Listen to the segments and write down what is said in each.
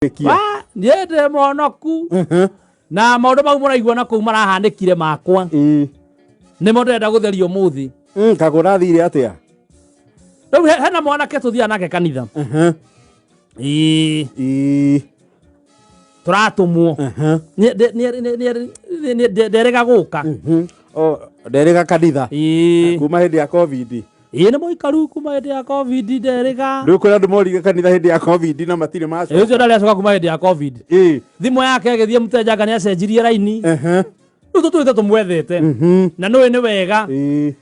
Kia. Wa, niĩ ndĩ mũhonoku na maũndũ mau mũraigua na kũu marahanĩkire makwa Ĩĩ. nĩmo ndĩrenda gũtheria ũmũthĩ. Kagũrathire atĩa? Rĩu hena mwanake tũthiaga nake kanitha. Ĩĩ. Ĩĩ. Tũratũmwo. Nderega gũka. O, nderĩga kanitha. Ĩĩ. Kuma hĩndĩ ya COVID. Ĩĩ, nĩ mũikaru kuma hĩndĩ ya COVID nderĩga. Rĩu kũrĩ andũ morire kanitha hĩndĩ ya COVID na matirĩ macoka. Ĩĩ, ũcio ndarĩ acoka kuma hĩndĩ ya COVID. Ĩĩ. Thimũ yake ĩgĩthiĩ mũteja anga nĩ acenjirie raini. Rĩu tũtũrĩte tũmwethete. Na nĩũĩ nĩ wega. Ĩĩ.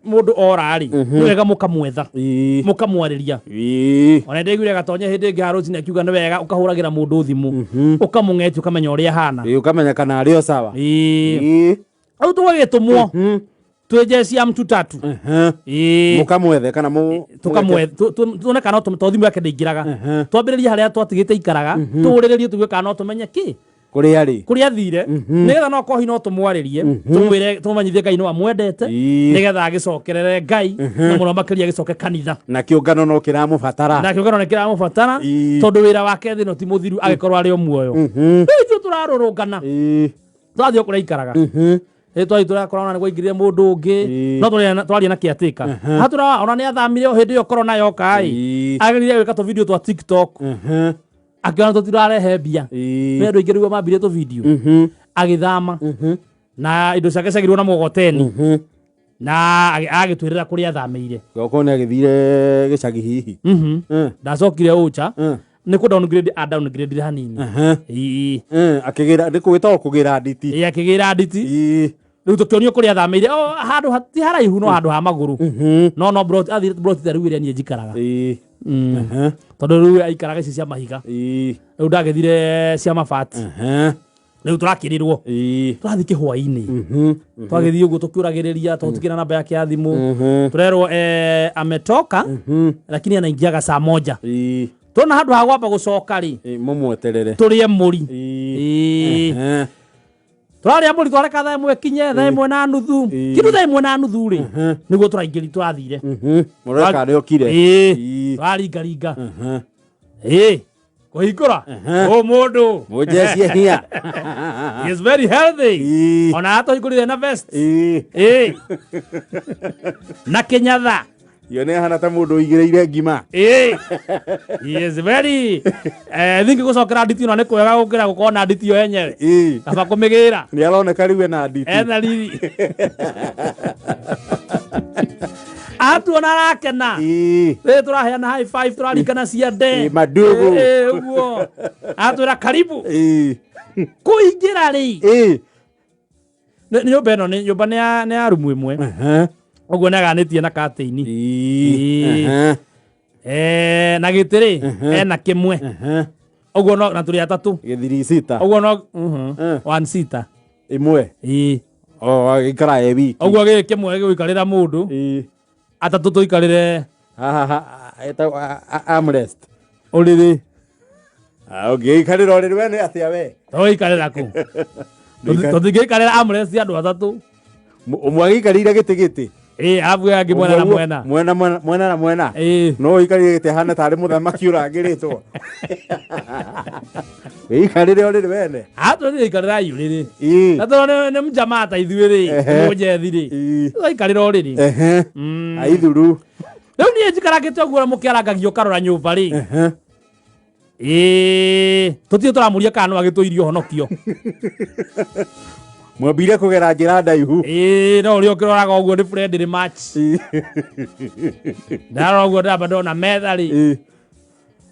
Mũndũ ora rĩ, nĩ wega mũkamwetha. Ĩĩ. Mũkamwarĩria. Ĩĩ. Ona ndaiguire gatonya hĩndĩ ĩngĩ harũcinĩ akiuga nĩ wega ũkahũragĩra mũndũ thimũ. Ũkamũng'etia ũkamenya ũrĩa ahana. Ĩĩ, ũkamenya kana arĩ o sawa. Ĩĩ. Ĩĩ. Rĩu tũgagĩtũmwo. Twĩ jeshi ya mtu tatu. Ĩĩ. Mũkamwethe kana Tũkamwe tuone kana no to thimũ yake ndĩingĩraga. Twambĩrĩrie harĩa twatigĩte ikaraga, tũũrĩrĩrie tuge kana no tũmenye kĩ kũrĩa rĩ. Kũrĩa athire, nĩgetha no kohi no tũmwarĩrie, tũmwĩre, tũmũmenyithie Ngai no amwendete, nĩgetha agĩcokerere Ngai, na mũno makĩria agĩcoke kanitha. Na kĩũngano no kĩramũbatara. Na kĩũngano nĩ kĩramũbatara, tondũ wĩra wake thĩ ĩno ti mũthiru agĩkorwo arĩ o muoyo. Rĩu ithuĩ tũrarũrũngana, twathiĩ o kũrĩa aikaraga. Ĩ, twathiĩ tũrakora ona nĩ gwaingĩrire mũndũ ũngĩ. No twaria na kĩatĩka hatũra ona nĩ athamire o hĩndĩ ĩyo korona yoka ĩ. Ageririe gwĩka tũvideo twa TikTok, akĩona tũtirarehe mbia. Nĩ andũ aingĩ rĩu mambirie tũvideo. Agĩthama na indo ciake ciagirwo na mũgogoteni na agĩtwĩrĩra kũrĩa athamĩire. Okorwo nĩ agĩthire gĩcagi hihi. Ndacokire ũcha nĩ kũ downgrade a downgrade hanini. Ĩĩ. Akĩgĩra nĩ kũgĩtagwo kũgĩra nditi. Ĩĩ, akĩgĩra nditi. Rĩu tũkĩonio kũrĩa athamĩire o handũ ti haraihu no handũ ha magũrũ. No no brot athire brot ta rĩu ĩrĩa niĩ njikaraga. Tondũ rĩu aikaraga ici cia mahiga. Rĩu ndagĩthire cia mabati. Rĩu tũrakĩrĩrwo. Tũrathiĩ kĩhwainĩ. Twagĩthiĩ ũguo tũkĩũragĩrĩria tondũ tũtikĩrĩ na namba yake ya thimũ. Tũrerwo ametoka lakini anaingiaga saa moja. Tuona handũ ha gwamba gũcoka rĩ. Mũmweterere. Tũrĩe mũri. Tũrarĩa mũri twareka thaa ĩmwe kinye, thaa ĩmwe na nuthu. Kĩndũ thaa ĩmwe na nuthu rĩ, nĩguo tũraingĩri tũrathire. Mũreka nĩ okire. Tũraringaringa. Kũhingũra. Ũ mũndũ. Mũnjecie hinya. He is very healthy. Ona atũhingũrire na vest. Na kĩnyatha. Iyo nĩ ahana ta mũndũ ũigĩrĩire ngima. He is very I think gũcokera nditi ĩno nĩ kwega gũkĩra gũkorwo na nditi yo yenyewe. Kaba kũmĩgĩra. Nĩ aroneka rĩu ena nditi. Ena riri. Atuona arakena. Rĩrĩ tũraheana high five, tũraringana ciande. Madugu. Ũguo. Atwĩra karibu. Kũingĩra rĩ. Nĩ nyũmba ĩno nĩ nyũmba nĩ ya rumu ĩmwe. Ũguo nĩ aganĩtie na curtain. Na gĩtĩ rĩ, ena kĩmwe. Ũguo no na tũrĩ atatũ. Gĩthiri sita. Ũguo no, one seater. Ĩmwe. O, agĩikara e wiki. Ũguo gĩkĩ kĩmwe gĩgũikarĩra mũndũ. Atatũ tũikarĩre. Ha, ha, ha, etagwo, armrest. Ũrĩrĩ. Ũngĩikarĩra ũrĩrĩ we nĩ atĩa we? Tũikarĩra kũ? Tũtingĩikarĩra armrest andũ atatũ. Ũmwe agĩikarĩire gĩtĩ gĩtĩ. Ĩĩ, arabu aya angĩ mwena na Ũmwe mwena. Mwena, mwena, mwena na mwena. Ĩĩ. No ũikarĩire gĩtĩ ahana tarĩ mũthamaki ũrangĩrĩtwo. Wĩikarĩre ũrĩrĩ wene. Ah, tũtingĩikarĩra ũrĩrĩ. Ĩĩ. Na tondũ nĩ mjamaa ta ithuĩ rĩ, mũnjethi rĩ. Tũikarĩra ũrĩrĩ. Aithuru. Rĩu niĩ njikarangĩte ũguo mũkĩarangagia ũkarora nyũmba rĩ. Ĩĩ, tũtirĩ tũramũria kana no agĩtũirie ũhonokio. Mwambire kũgera njĩra ndaihu. Ĩĩ, no ũrĩa ũkĩroraga ũguo nĩ friendly match. Ndarora ũguo ndamba ndona metha rĩ.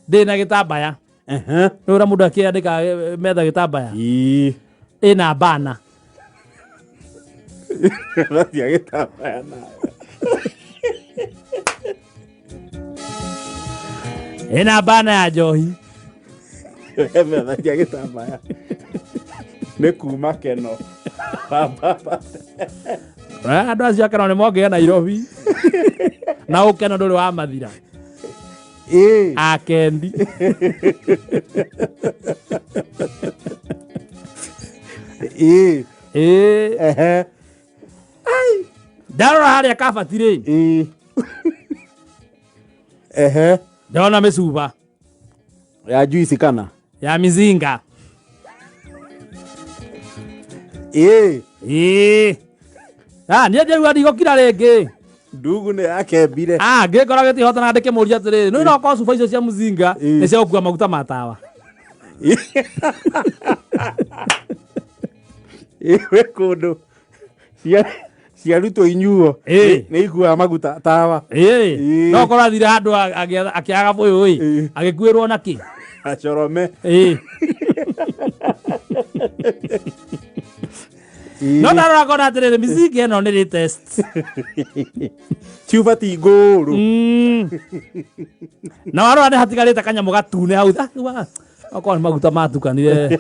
Ndĩ na gĩtambaya. Nĩ ũrĩa mũndũ akĩandĩka metha gĩtambaya. Ĩna bana. Ratia gĩtambaya nayo. Ĩna bana ya njohi. Metha gĩtambaya. Nĩ kuma keno. Andũ acio akeno nĩ mokire Nairobi. Na ũkeno ndũrĩ wa mathira. Akendi. Ndarora harĩa kabati rĩ. Ndona mĩcuba. Ya juice kana? Ya mizinga. Ĩĩ. Ĩĩ. Ah, niĩ ndĩrauga ndigũkira rĩngĩ. Ndugu nĩ yakembire. Ah, ngĩkora gĩtihotana ndĩkĩmũria atĩrĩrĩ, nĩ no korwo cuba icio cia mzinga Ĩĩ. nĩ cia gũkua maguta ma tawa. Ĩĩ, gwĩ kũndũ ciarutwo inyuo Ĩĩ. nĩ ikuaga maguta tawa. Ĩĩ. Ĩĩ. No korwo athire handũ akĩaga bũyũ ĩ, Ĩĩ. agĩkuĩrwo na kĩ? Acorome. Ĩĩ. Ĩĩ. No ndarora ngona atĩrĩrĩ, mizinga ĩno nĩ latest. Ciuba ti ngũrũ. Na warora nĩ hatigarĩte kanyamũ gatune hau. Ah, okorwo nĩ maguta matukanire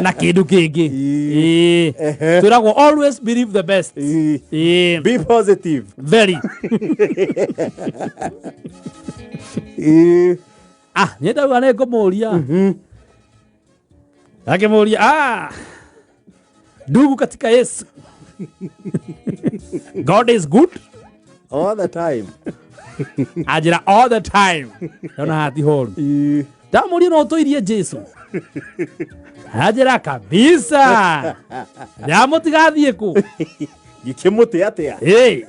na kĩndũ kĩngĩ. Ĩĩ. Ĩĩ. Ehe. Twĩragwo always believe the best. Ĩĩ. Ĩĩ. Be positive. Very. Ĩĩ. Ah, niĩ ndauga nĩ ngũmũria. Akĩmũria, ah, ndugu katika Yesu. God is good. All the time. Anjĩra all the time. Ndona haha ti horu. Ĩĩ. Ndamũria no ũtũirie Jesu. Anjĩra kabisa. Ndamũtigathiĩ kũ. Ngĩkĩmũte atĩa? Ĩĩ.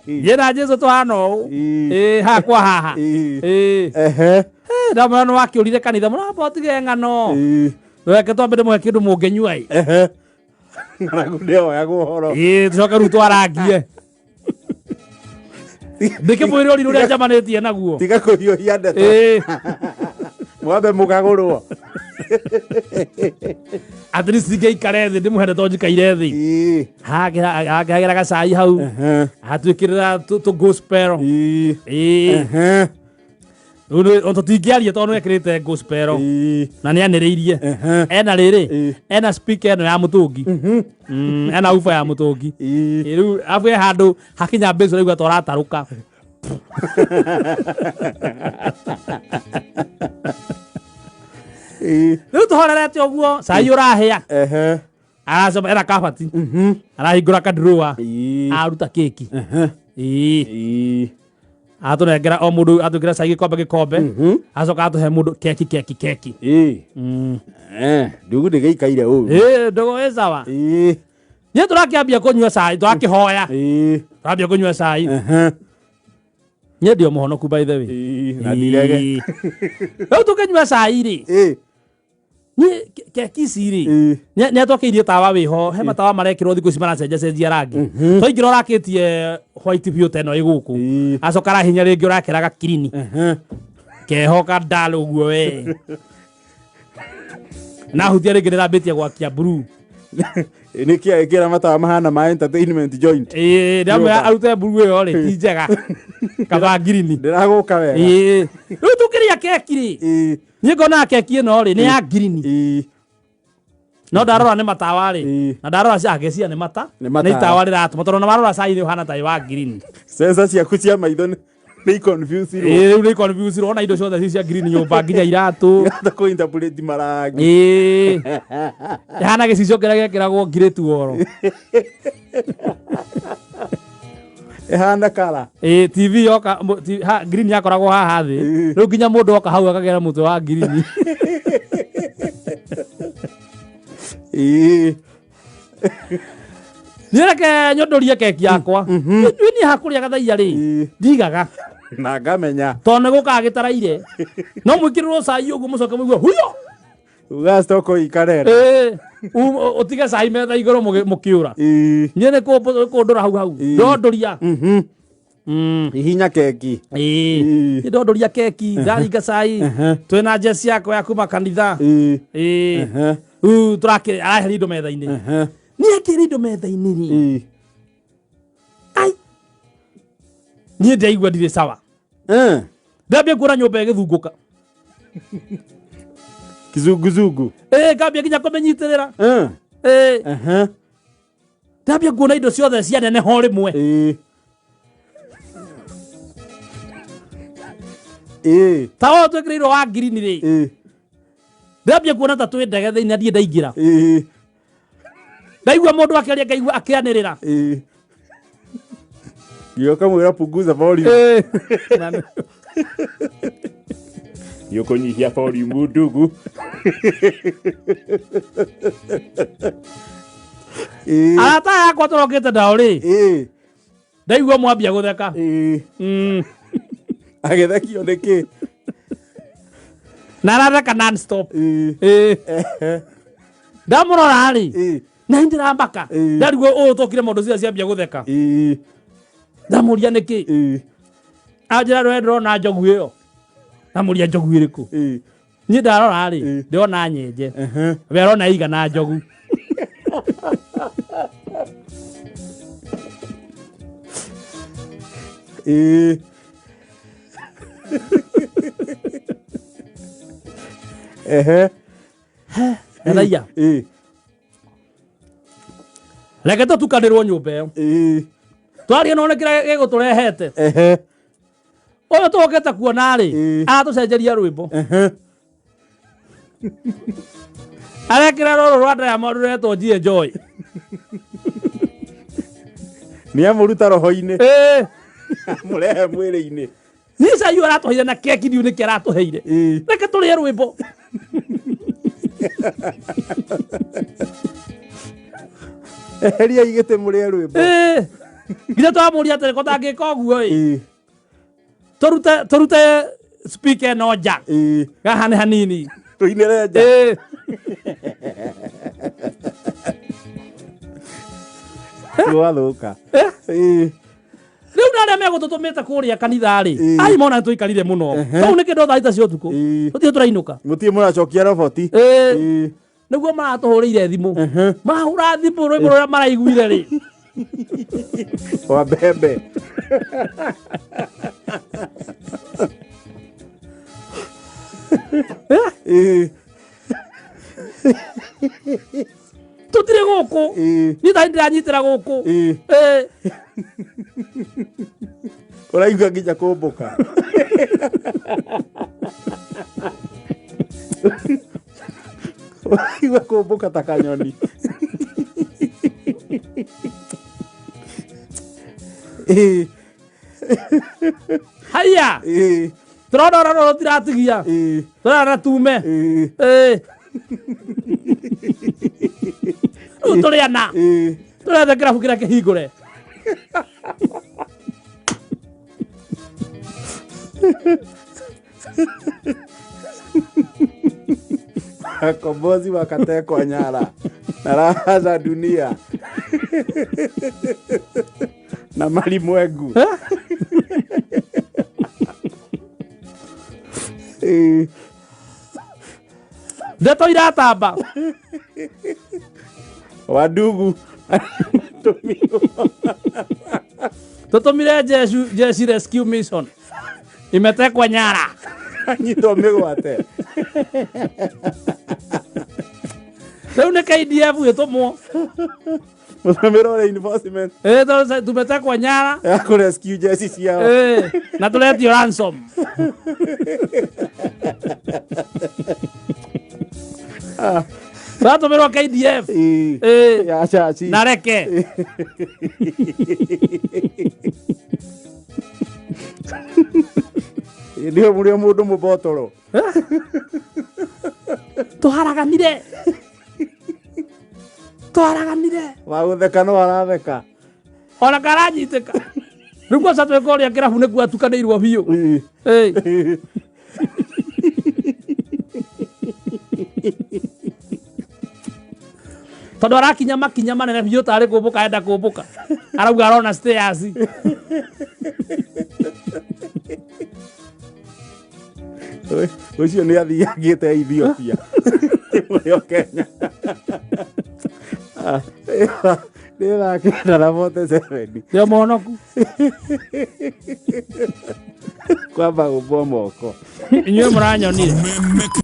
Niĩ na Jesu tũhana ũũ. Ĩĩ. Ĩĩ, hakwa haha. Ĩĩ. Ĩĩ. Ehe. Ndamwĩra nĩ wakĩũrire kanitha mũramba ũtige ng'ano. Ĩĩ. Reke twambe ndĩmũhe kĩndũ mũngĩnyua ĩ. Ehe. Ng'aragu ndĩoyagwo ũhoro. Ĩĩ, tũcoke rĩu twarangie. Ndĩkĩmwĩre ũrirũ ũrĩa njamanĩtie naguo. Tiga kũhiũhia ndeto. Ĩĩ. Mwambe mũkagũrwo. At least ngĩikare thĩ ndĩmũhe ndeto njikaire thĩ. Ĩĩ. Hakĩhagĩra gacai hau. Ehe. Atwĩkĩrĩra tũ gospel. Ĩĩ. Ĩĩ. Ehe. Rĩu tũtingĩaria tondũ nĩekĩrĩte gospel. Ĩĩ. Na nĩanĩrĩirie. Ehe. Ena rĩrĩ, Ĩĩ. ena speaker ĩno ya mũtũngi. Ena uba ya mũtũngi. Ĩĩ. Ĩĩ, rĩu arabu he handũ hakinya bass ũraigua ta ũratarũka. Ĩĩ. Rĩu tũhorerete ũguo cai ũrahĩa. Ehe. Aracoka ena kabati. Arahingũra kadroa. Ĩĩ. Aruta keki. Ehe. Ĩĩ. Ĩĩ. Atũnengera o mũndũ atwĩkĩra cai gĩkombe gĩkombe. Acoka atũhe mũndũ keki keki keki. Ĩĩ. Ndugu ndĩgĩikaire ũru. Ĩĩ, ndũgũ ĩ sawa. Ĩĩ. Niĩ tũrakĩambia kũnyua cai, tũrakĩhoya. Ĩĩ. Tũrambia kũnyua cai. Ehe. Niĩ ndĩ o mũhonoku by the way. Ĩĩ, na ndirege. Ĩĩ. Rĩu tũkĩnyua cai rĩ, Ĩĩ. niĩ keki ici rĩ, Ĩĩ. nĩ atwakĩirie tawa wĩho, he matawa marekĩrwo thikũ ici maracenjacenjia rangi. Twaingĩra ũrakĩtie white biũ ta ĩno ĩ gũkũ. Ĩĩ. Acoka arahinya rĩngĩ ũrakĩra gakirini. Ehe. Keho kadal ũguo we. Na hutia rĩngĩ ndĩrambĩtie gwakia blue. Nĩkĩ ĩkĩra matawa mahana ma entertainment joint. Ĩĩ, ndamwĩra Nyũmba. arute blue ĩyo rĩ, ti njega. Kaba ngirini. Ndĩragũka wega. Ĩĩ. Rĩu tũkĩrĩa keki rĩ, Ĩĩ. niĩ ngonaga keki ĩno rĩ, nĩ ya ngirini. Ĩĩ. No ndarora nĩ matawa rĩ, Ĩĩ. na ndarora ciake cia nĩ mata, Nĩ matawa. nĩ itawa rĩratũma tondũ ona warora cai nĩ ũhana ta wa ngirini. Sensor ciaku cia maitho nĩ confuse irwo. Ĩĩ, rĩu nĩ confuse ona indo ciothe ci cia ngirini nyũmba nginya iratũ. Ĩrahota kũ interpret marangi. Ĩĩ. Ĩhana gĩcicio kĩrĩa gĩekĩragwo ngirĩtu oro. Ĩhana kara. Ĩĩ, TV yoka green yakoragwo haha thĩ. Ĩĩ. Rĩu nginya mũndũ oka hau akagera mũtwe wa ngirini. Ĩĩ. Niĩ reke nyondorie keki yakwa. Niĩ niĩ hakũrĩa gathaia rĩ, Ĩĩ. ndigaga. Na ngamenya. Tondũ nĩ gũkaga gĩtaraire. No mwĩkĩrĩrwo cai ũguo mũcoke mũigue huyo. Uga stoko ikarera. Ĩĩ. Ũtige cai metha igũrũ mũkĩũra. Ĩĩ. Niĩ nĩ kũndũra hau hau. Ĩĩ. Ndondoria. Hihinya keki. Ĩĩ. Ĩĩ. Nĩ ndondoria keki, ndaringa cai. Twĩna njeci yakwa ya kuma kanitha. Ĩĩ. Ĩĩ. Ehe. Rĩu tũrakĩ araheria indo metha-inĩ. Ehe. Niĩ akĩra indo metha-inĩ rĩ. Ĩĩ. Ai. Niĩ ndaigua ndirĩ sawa. Eh. Ndambia kuona nyũmba ĩgĩthungũka. Kizunguzungu. Ĩĩ, ngambia nginya kũmĩnyitĩrĩra. Eh. Ĩĩ. Ehe. Ndambia kuona indo ciothe cianeneha o rĩmwe. Ĩĩ. Ĩĩ. Ta ũyũ twĩkĩrĩirwo wa ngirini rĩ. Ĩĩ. Ndambia kuona ta twĩ ndege thĩinĩ na ndirĩ ndaingĩra. Ĩĩ. Ndaigua mũndũ akĩaria ngaigua akĩanĩrĩra. Ĩĩ. Gĩoka mwĩra punguza volume. Ĩĩ. Nĩ ũkũnyihia volume ndugu. Ĩĩ. Arata aya akwa tũrokĩte nao rĩ, ndaigua mwambia gũtheka. Agĩthekio nĩkĩ? Na aratheka non stop. Ĩĩ. Ndamũrora rĩ, na niĩ ndĩramaka. Ndarigwo ũũ tũkire mũndũ ciothe ciambia gũtheka. Ndamũria nĩkĩ? Anjĩra we ndĩrona njogu ĩyo. Ndamũria njogu ĩrĩkũ? Niĩ ndarora rĩ, ndĩrona nyenje. We arona igana njogu. Ehe. Gathaia. Reke tũtukanĩrwo nyũmba ĩyo. Twaria no nĩ kĩrĩa gĩgũtũrehete. Ũyũ tũkĩte kuona rĩ, aratũcenjeria rwĩmbo. Arekĩra rũrũ rwa Diamond rũretwo G Enjoy. Nĩ amũruta roho-inĩ. Amũrehe mwĩrĩ-inĩ. Niĩ cai ũyũ aratũheire na keki ndiũ nĩkĩ aratũheire. Reke tũrĩe rwĩmbo. Eheria igĩtĩ mũrĩe rwĩmbo. Nginya twamũria atĩrĩ ko tangĩka ũguo ĩ. Tũrute speaker ĩno nja. Haha nĩ hanini. Tũinĩre nja. Twathũka. Rĩu na arĩa megũtũtũmĩte kũrĩa kanitha rĩ, ai mona nĩtũikarire mũno. Kau nĩ kĩndũ thaa thita cia ũtukũ. Tũtirĩ tũrainũka. Mũtirĩ mũracokia roboti. Nĩguo maratũhũrĩire thimũ. Mahũra thimũ rwĩmbo rũrĩa maraiguire rĩ. Wa mbembe. Tũtirĩ gũkũ. Niĩ thaa ndĩranyitĩra gũkũ. Ũraigua nginya kũmbũka. Ũraigua kũmbũka ta kanyoni. Haiya. Tũrona ũrĩa rũtiratigia. Tũrona tume. Rĩu tũrĩ ana. Tũretha kĩrabu kĩrĩa kĩhingũre. Wakombozi wakatekwa nyara na raha za dunia na malimwengu. Ndeto iratamba. Wadugu. Tũtũmire jeshi rescue mission. Imetekwa nyara. Anyitwo mĩgwate. Rĩu nĩ KDF ĩtũmwo. Mũtũmĩrwo reinforcement. Tumetekwa nyara. Ya kũ rescue jeshi ciao. Na tũretio ransom. Tũratũmĩrwo KDF. Ya caci. Na reke. Ndio mũrĩ mũndũ mũbotoro. Tũharaganire. Tũharaganire. Wa gũtheka no aratheka. Ona karanyitĩka. Rĩu kwanza twĩ kũrĩa kĩrabu nĩkuo atukanĩirwo biũ. Tondũ arakinya makinya manene biũ tarĩ kũmbũka enda kũmbũka. Arauga arona stairs. Ũcio nĩ athiangĩte Ethiopia. Mũrĩ o Kenya. Nĩ thaa kenda na 47. Ndio mũhonoku. Kwamba gũmbwo moko. Inyuĩ mũranyonire.